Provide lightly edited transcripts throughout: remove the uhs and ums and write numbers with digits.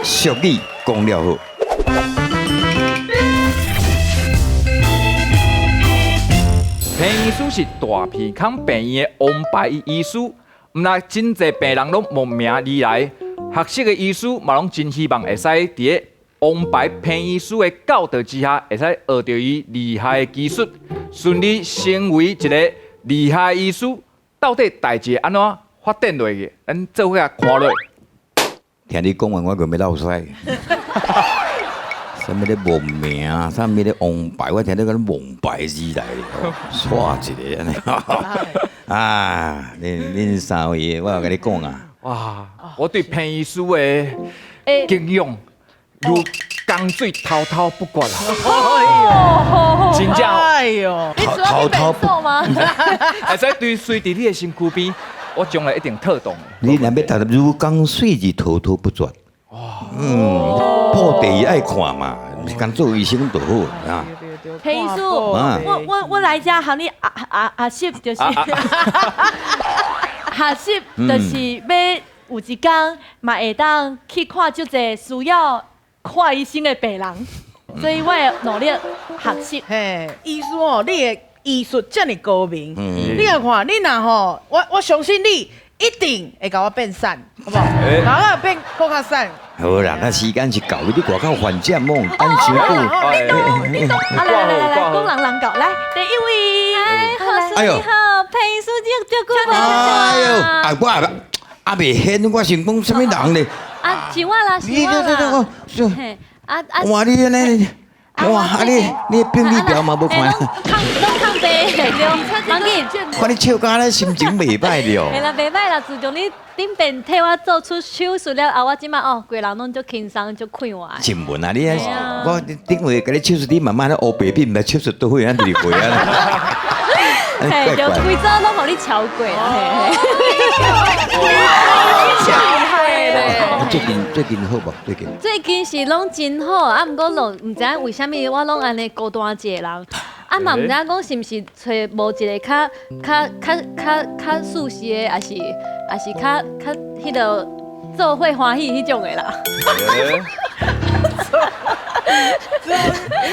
俗語講了好。彭醫師是大鼻孔病院的王牌醫師，毋但真濟病人攏慕名而來，學識的醫師嘛攏真希望會使佇咧王牌彭醫師的教導之下，會使學著伊厲害的技術，順利成為一個厲害醫師。到底代誌按怎發展落去？咱做伙來看落。聽你講完，我就欲落屎。啥物咧慕名，啥物咧王牌，我聽你講王牌之來，煞一个按呢。啊，恁恁三位，我有共你講啊。哇，我對彭醫師的敬仰，如江水滔滔不絕啊！真正，哎呦，你主要變瘦嗎？會使對隨佇你的身軀邊，我將來一定套動的。你若欲讀如江水是滔滔不絕。哇，破地愛看嘛，毋是干做醫生就好啊。彭醫師，我來遮和你阿阿阿學就是學習，就是欲有一工嘛會當去看足濟需要看醫生的病人，所以我會努力學習。嘿，醫師哦，你的醫術遮爾高明，你若看，你若吼，我相信你一定會共我變瘦，好無？然後變閣較瘦。好啦，那時間是夠，你外口患者莫等傷久。你懂，啊來來來來，講人人夠，來第一位，哎呦，你好，彭醫師照顧我。哎呦，啊我也未現，我想講啥物人咧？啊，是我啦，是我啦。啊啊！哇，你按呢？哇，啊你你病歷表嘛無看？攏空白，對，無緊。看你笑甲按呢，心情袂歹著。嘿啦，袂歹啦，自從你頂遍替我做出手術了後，我這擺哦，規人攏足輕鬆，足快活。真文啊！你啊，我頂回共你手術，你慢慢咧烏白變，毋知手術佗位按呢入去啊。嘿，就規組攏予你超過啦，嘿。最近好無？最近最近是攏真好，啊，毋過攏毋知影為啥物我攏按呢孤單一個人，啊嘛毋知影講是毋是揣無一個較較較較較舒適的，抑是抑是較較彼個做伙歡喜彼種的啦。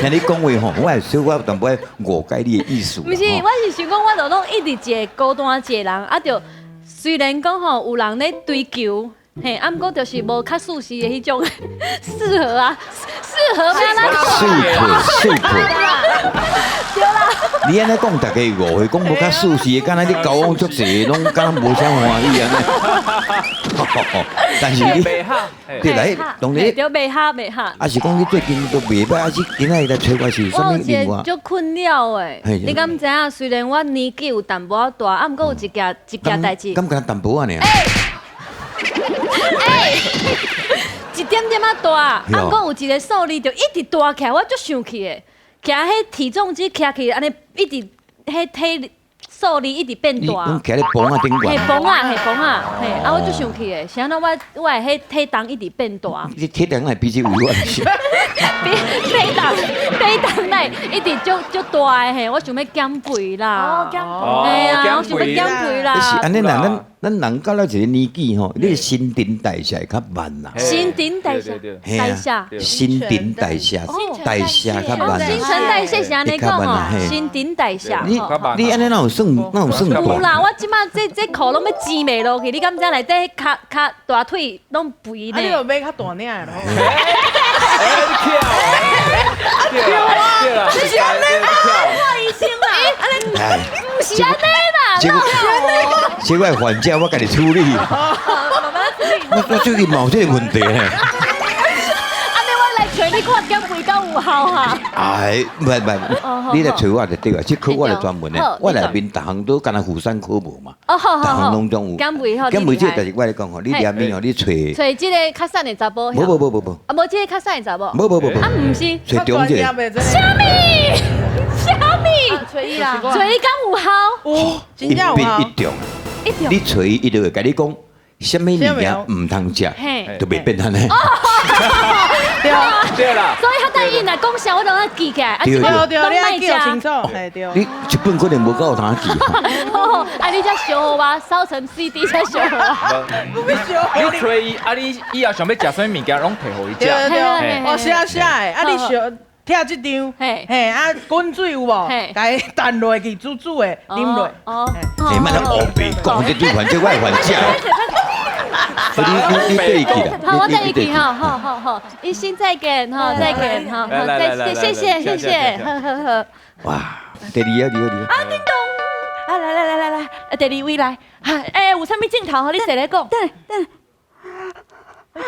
聽你講話吼，我會小可淡薄仔誤解你的意思。毋是，我是想講，我就攏一直一個孤單一個人，啊，就雖然講吼有人咧追求。嘿，啊，毋過就是無較舒適的彼種，適合啊，適合咩啦？適合，適合。對啦。你按呢講，大家誤會，講無較舒適的，敢若你交往足濟，攏敢若無啥歡喜按呢。但是你，對來，當然。對，袂合袂合。啊是講你最近都袂歹，啊是今仔日來揣我是啥物另外？足困擾的，你敢知影？雖然我年紀有淡薄仔大，啊，毋過有一件一件代誌。敢敢淡薄仔爾？欸，一點點仔大，啊，毋過有一個數字就一直大起來，我足生氣的。徛彼體重機徛起，按呢一直彼體數字一直變大。攏徛咧磅仔頂懸。嘿，磅仔，嘿磅仔，嘿，啊，我足生氣的，是按怎我我的彼體重一直變大。你體重會比這位我是。比體重體重來一直足足大的嘿，我想欲減肥啦。哦，減肥。嘿啊，我想欲減肥啦。是按呢啦，咱咱人到了一個年紀吼，你的新陳代謝會較慢啦。新陳代謝，代謝。新陳代謝，代謝較慢。新陳代謝是按呢講吼，新陳代謝。你你按呢哪有算哪有算？有啦，我這擺這這褲攏欲擠袂落去，你敢知內底跤跤大腿攏肥呢？啊，你有買較大領的咯？欸，你跳！對啦，是按呢啊，看醫生啦，按呢毋是按呢啦，這個患者我家己處理。我最近嘛有這個問題呢。按呢我來揣你看減肥敢有效哈？哎，毋毋，你來揣我就對啊，這科我就專門的，我內面逐項都敢若婦產科無嘛，哦好好逐項攏總有。減肥吼，減肥這個代誌我來講吼，你連面吼，你揣揣這個較瘦的查某。無無無無無。啊，無這個較瘦的查某。無無無無。啊，毋是。揣中這個。啥物？啥物？揣伊啦，揣伊敢有效？有，真正有效。一中。你揣伊，伊就會共你講，啥物物件毋通食，就袂變按呢。对对啦。所以他等伊若讲啥，我拢爱记起来。对对对，你爱记清楚，嘿对。你这本可能无够通记。啊，你才烧我，烧成 CD 才烧我。不必烧。你揣伊，啊你以后想欲食啥物件，拢提予伊食。对对，哦写写的，啊你烧。拆这张，嘿啊，滚水有无？共伊澹落去，煮煮的，啉落。哦，你莫咧乌白讲，这对反正我会反正。你你对去啦。好，我带你去哈，好好好，医生再见哈，再见哈，好，再谢谢谢谢，呵呵呵。哇，第二个，第二个。啊，叮咚，啊来来来来来，第二位来，哎，有啥物镜头？你坐咧讲。等等。啊！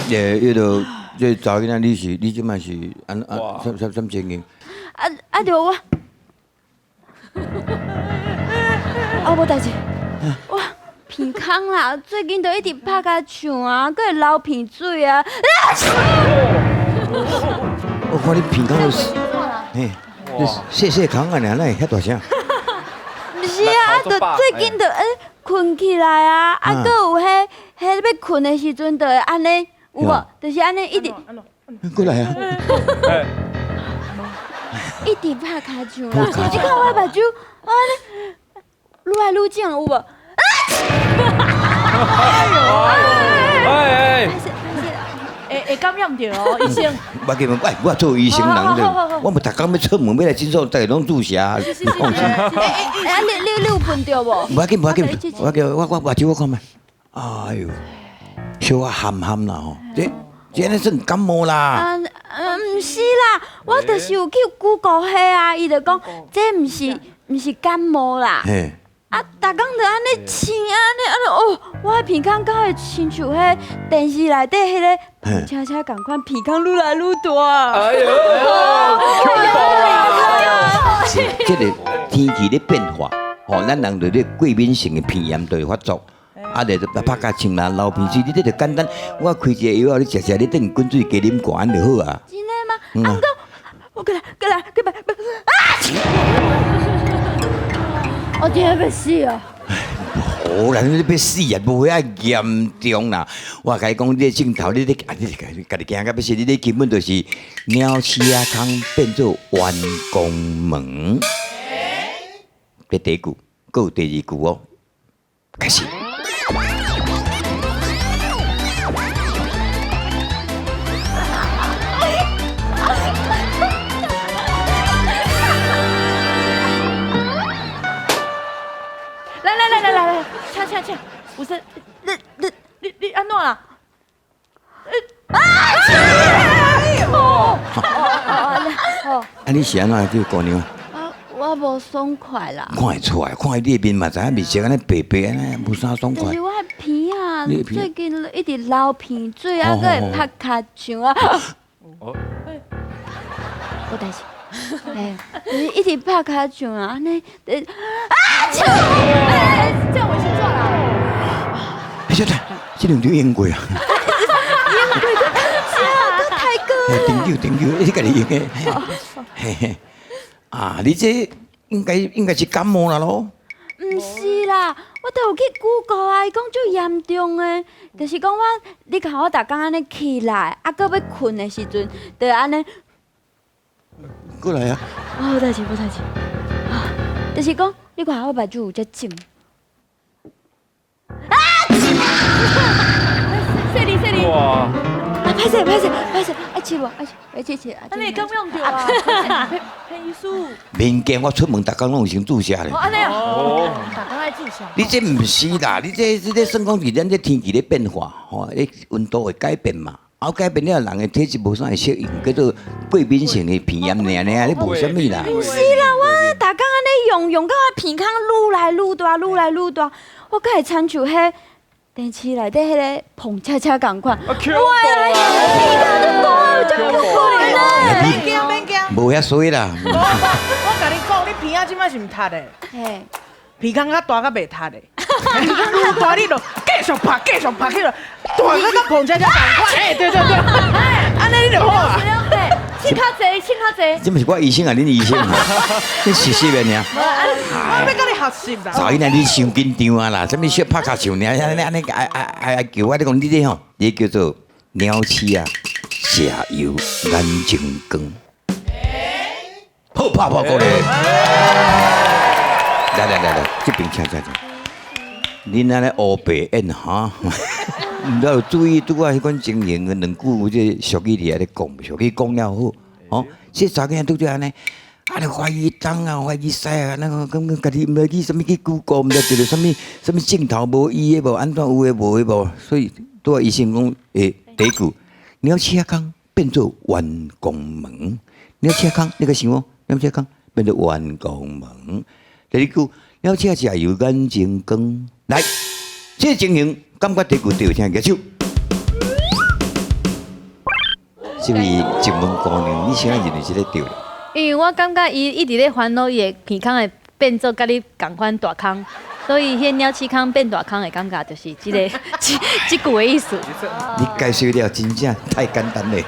迄个这查某囡仔，你是你这摆是按按啥啥啥情形？啊啊！对我，啊无代志，我鼻空啦，最近就一直拍跤唱啊，阁会流鼻水啊。我看你鼻孔都是，嘿，细细孔啊，尔哪会遐大声？毋是啊，啊，就最近就睏起来啊，啊，阁有彼彼欲睏的时阵，就会按呢，有无？就是按呢一直。过来啊！一直拍跤手啦！你看我目睭，按呢愈来愈肿，有无？哎哎！会感染著哦，医生。我叫问，我做医生人就，我毋逐工欲出门欲来诊所，逐家拢注射，你放心。哎，你有喷著无？无要紧，无要紧，我叫我我目睭我看觅。哎呦，小可含含啦吼，这这按呢算感冒啦。啊，毋是啦，我就是有去 Google 彼啊，伊就讲这毋是毋是感冒啦。嘿。啊，逐工就按呢穿按呢按呢哦，我的鼻孔敢会亲像彼电视内底彼个彭恰恰仝款，鼻孔愈来愈大。哎呦，恐怖啊！这个天气咧变化，吼，咱人就咧过敏性的鼻炎就会发作，啊，就拍甲穿啦，流鼻水，你这就简单。我开一个药，你食食，你等于滚水加啉悬就好啊。真的吗？啊，毋过我过来过来过来，啊！我真欲死啊！好啦，你欲死啊，无遐严重啦。我共你讲，你这镜头，你咧啊，你家己惊甲欲死，你这根本就是鸟鼠仔空变做员工门。这第一句，阁有第二句哦，开始。来来来来来来，请请请，有说，你按怎啦？啊！哦哦，啊，你是按怎这个姑娘？啊，我无爽快啦。看会出来，看你的面嘛，知影面色按呢白白按呢，无啥爽快。就是我的鼻啊，最近一直流鼻水啊，阁会拍跤手啊。哦。无代志。哎，就是一直拍跤手啊，按呢，啊！哎，这样我先做啦。哎，小姐，这两张用过啊？用过，这太高。顶久顶久，你家己用的。嘿嘿，啊，你这应该是感冒啦咯？毋是啦，我都有去 Google 啊，伊讲足严重的，就是讲我，你看我逐工按呢起来，啊，阁欲睏的时阵，就按呢。过来啊！无代志，无代志。啊，就是讲，你看我目睭有遮肿。啊！细腻细腻。哇！啊，歹势歹势歹势，爱试无？爱试，爱试试。按呢感染著啊？彭医师。免惊，我出门逐工拢有先注射咧。哦，按呢啊。哦。逐工爱注射。你这毋是啦，你这算讲是咱这天气咧变化，吼，咧温度会改变嘛。啊，改变了，人的体质无啥会适应，叫做过敏性的鼻炎尔尔，你无啥物啦。毋是啦，我逐工按呢用用到我鼻孔愈来愈大，愈来愈大，我敢会亲像彼电视内底彼个彭恰恰仝款。哇！鼻孔都大，有遮可怜咧。免惊免惊，无遐衰啦。我共你讲，你鼻仔这摆是毋塌的？嘿，鼻孔较大较袂塌的。愈大你就继续拍，继续拍起来，大个佮彭恰恰仝款。哎，对对对，按呢你就好啊。对，穿較濟，穿較濟。這毋是我醫生啊，恁醫生啊，你實習的爾。我欲佮你學習啦。早囡仔你傷緊張啊啦，啥物小拍跤手爾，按呢按呢愛愛愛愛叫我你講你這吼，你叫做鳥鼠啊，食油眼睛光。好拍破過來。來來來來，這邊請請請。恁按呢烏白演哈？毋知有注意拄仔彼款情形，兩句這俗語佇遐咧講，俗語講了好，吼，這查囡仔拄則按呢，啊，你懷疑東啊，懷疑西啊，那個感覺家己毋知去啥物去 Google，毋知著著啥物啥物鏡頭無伊的無，按怎有的無的無，所以拄仔醫生講，第一句鳥鼠仔空變做冤公門，鳥鼠仔空你閣想哦，鳥鼠仔空變做冤公門。第二句鳥鼠仔食油眼睛光，來，這個情形感覺第一句對，請舉手。這位靜文姑娘，你啥認為這個對？因為我感覺伊一直咧煩惱伊的鼻孔會變做佮你仝款大空，所以彼鳥鼠空變大空的感覺就是這個這這句的意思。你解釋了真正太簡單了。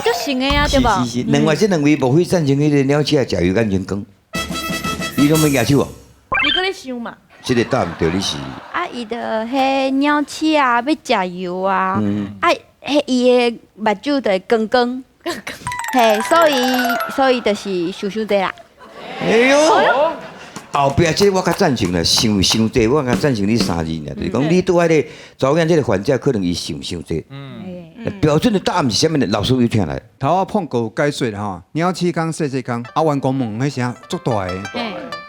足成的啊，對無？是是是，兩位這兩位無非贊成彼個鳥鼠仔食油眼睛光，你攏欲舉手哦？你閣咧想嘛？這個答毋對，你是？啊，伊就彼鳥鼠啊，欲食油啊，啊，彼伊的目睭就會光光，嘿，所以就是想傷濟啦。哎喲，後壁這我較贊成啦，想傷濟，我較贊成你三字爾，就是講你拄仔咧查某囝這個患者可能伊想傷濟。標準的答案是啥物呢？老師有聽來。頭仔碰過有解說啦吼，鳥鼠空細細空，啊冤公門彼啥足大个。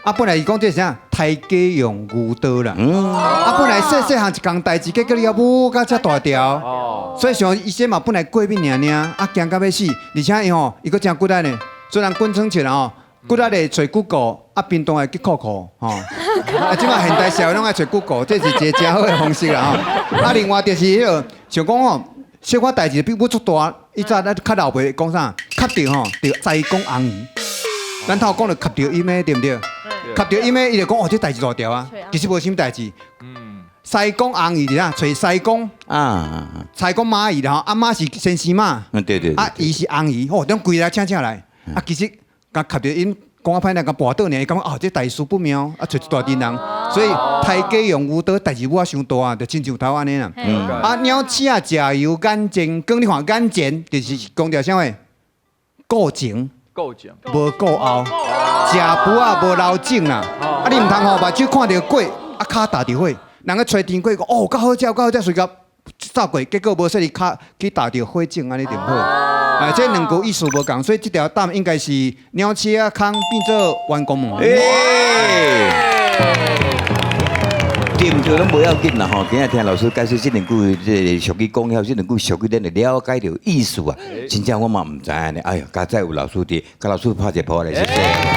啊，本來伊講這啥刣雞用牛刀啦。啊，本來細細項一工代誌，結果你抑舞甲遮大條。所以像醫生嘛，本來過敏爾爾，啊驚甲欲死，而且伊吼，伊閣誠骨力呢。雖然滾床笑啦吼，骨力會揣 Google，啊，平常會去酷酷吼。啊，這擺現代社會攏愛揣 Google，這是一個誠好的方式啦吼。啊，另外就是彼個像講吼，小可代誌比舞足大，以前咱較老輩講啥，磕著吼，著災公紅魚。咱頭講著磕著音的對毋對？磕著音的，伊就講哦，這代誌大條啊，其實無啥物代誌。西公紅魚是啥？揣西公啊，西公馬魚啦吼，啊馬是先生馬，對對，啊伊是紅魚，吼，種規个請請來，啊其實共磕著音，講較歹聽，共跋倒爾，伊感覺哦，這大事不妙，啊揣一大陣人，所以刣雞用牛刀，代誌舞啊傷大啊，就親像頭按呢啦。啊鳥鼠仔食油眼睛光，你看眼前就是講著啥物？顧前，顧前，無顧後，食補仔無留種啦。啊你毋通吼，目睭看著粿，啊跤踏著火。人咧揣甜粿講哦，較好食，較好食，隨共走過，結果無說你跤去踏著火種，按呢就毋好。哎，這兩句意思無仝，所以這條答案應該是鳥鼠仔空變做冤公門。對毋對攏無要緊啦吼，今仔聽老師解釋這兩句這個俗語講了，這兩句俗語咱就了解著意思啊。真正我嘛毋知影呢。哎喲，佳哉有老師佇，共老師拍一個噗來，謝謝。